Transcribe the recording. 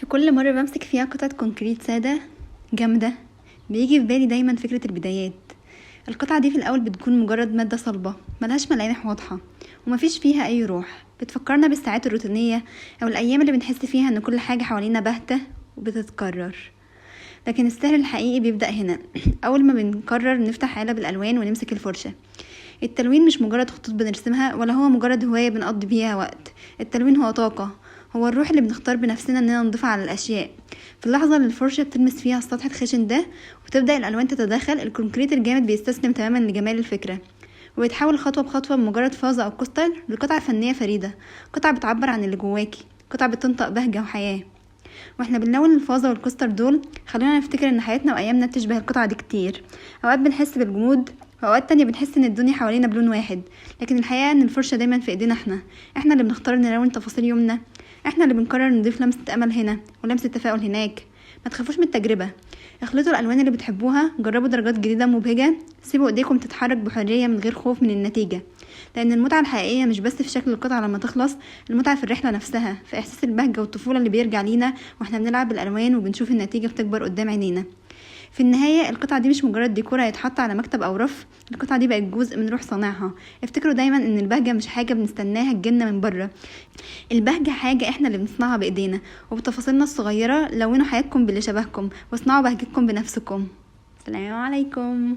في كل مرة بمسك فيها قطعة concrete سادة جامدة بيجي في بالي دايما فكرة البدايات. القطعة دي في الأول بتكون مجرد مادة صلبة ملهاش ملامح واضحة ومفيش فيها أي روح، بتفكرنا بالساعات الروتينية أو الأيام اللي بنحس فيها إن كل حاجة حوالينا باهتة وبتتكرر. لكن السحر الحقيقي بيبدأ هنا، أول ما بنقرر نفتح علب الألوان ونمسك الفرشة. التلوين مش مجرد خطوط بنرسمها ولا هو مجرد هواية بنقضي بيها وقت، التلوين هو طاقة، هو الروح اللي بنختار بنفسنا اننا نضيفها على الاشياء. في اللحظة اللي الفرشة بتلمس فيها السطح الخشن ده وتبدأ الالوان تتداخل، ال concrete الجامد بيستسلم تماما لجمال الفكرة ويتحول خطوة بخطوة من مجرد فازة أو coaster لقطعة فنية فريدة، قطعة بتعبر عن اللي جواكي، قطعة بتنطق بهجة وحياة. واحنا بنلون الفازة وال coaster دول خلونا نفتكر ان حياتنا وايامنا بتشبه القطعة دي كتير. اوقات بنحس بالجمود واوقات تانية بنحس ان الدنيا حوالينا بلون واحد، لكن الحقيقة ان الفرشة دايما في ايدينا، احنا اللي بنختار نلون تفاصيل يومنا، احنا اللي بنقرر نضيف لمسة امل هنا ولمسة تفاؤل هناك. ما تخافوش من التجربة، اخلطوا الالوان اللي بتحبوها، جربوا درجات جديدة مبهجة، سيبوا ايديكم تتحرك بحرية من غير خوف من النتيجة، لان المتعة الحقيقية مش بس في شكل القطعة لما تخلص، المتعة في الرحلة نفسها، في احساس البهجة والطفولة اللي بيرجع لينا واحنا بنلعب بالالوان وبنشوف النتيجة بتكبر قدام عينينا. في النهاية القطعة دي مش مجرد ديكور هيتحط على مكتب أو رف، القطعة دي بقت جزء من روح صانعها. افتكروا دايما ان البهجة مش حاجة بنستناها تجيلنا من بره، البهجة حاجة احنا اللي بنصنعها بإيدينا وبتفاصيلنا الصغيرة. لونوا حياتكم باللي شبهكم واصنعوا بهجتكم بنفسكم. السلام عليكم.